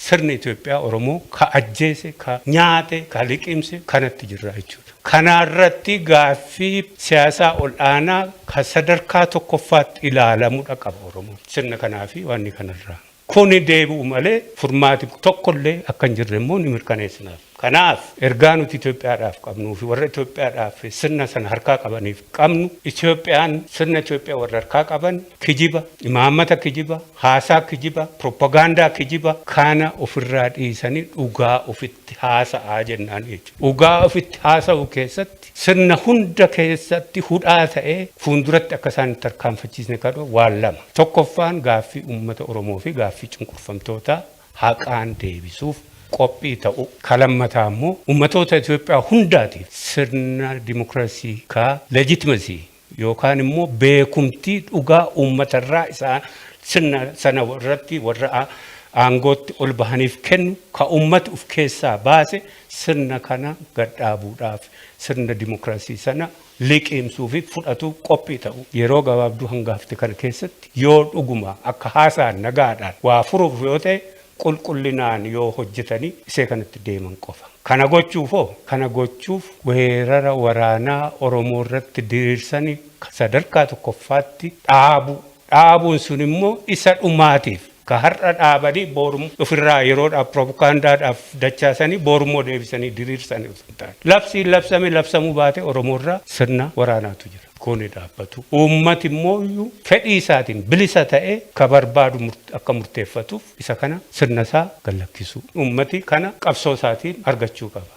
Sirni Itoophiyaa Oromoo ka ajjeese, ka nyaate, ka liqimse kanatti jirra jechuudha. Kanarratti gaaffii siyaasaa ol'aanaa ka sadarkaa tokkoffaatti ilaalamudha qaba Oromoon. Sirna kanaa fi wanni kanarraa. Kuni deebi'u malee furmaati tokkollee akka hin jirre immoo ni mirkaneessinaaf. Kanaaf ergaa nuti Itoophiyaadhaaf qabnuu fi warra Itoophiyaadhaaf sirna sana harkaa qabaniif qabnu, Itoophiyaan sirna Itoophiyaa warra harkaa qaban kijiba, imaammata kijiba, haasaa kijiba, propagaandaa kijiba kana ofirraa dhiisanii dhugaa ofitti haasa'aa jennaan jechuudha. Dhugaa ofitti haasa'uu keessatti sirna hunda keessatti hudhaa ta'ee fuulduratti akka isaan hin tarkaanfachiisne kadhu waan lama. Tokkoffaan, gaaffii uummata Oromoo fi gaaffii cunqurfamtootaa haqaan deebisuuf qophii ta'u. Ka lammataa immoo uummatoota Itoophiyaa hundaatiif sirna dimokiraasii ka legitimacy yookaan immoo beekumtii dhugaa uummatarraa isaa sirna sana irratti warra aangootti ol bahaniif kennu, ka uummati of keessaa baase, sirna kana gadhaabuudhaaf sirna dimokiraasii sana liqimsuu fi fudhatu qophii ta'u. Yeroo gabaabduu hanga hafte kana keessatti yoo dhuguma akka haasaan nagaadhaan waa furuuf yoo ta'e, qulqullinaan yoo hojjetanii isee kanatti deeman qofa. Kana gochuufoo, kana gochuuf weerara waraanaa Oromoo irratti diriirsanii sadarkaa tokkoffaatti dhaabu. Dhaabuun sun immoo isa dhumaatiif ka har'a dhaabanii boru ofirraa yeroodhaaf propagaandaadhaaf dachaasanii borummoo deebisanii diriirsanii osoo hin taane. Labsiin labsame labsamuu baate Oromoo irraa sirna waraanaatu jira. Kuni dhaabbatu. Uummati immoo iyyuu fedhii isaatiin bilisa ta'ee ka barbaadu akka murteeffatuuf isa kana sirna isaa gallakkisu. Uummati kana qabsoo isaatiin argachuu qaba.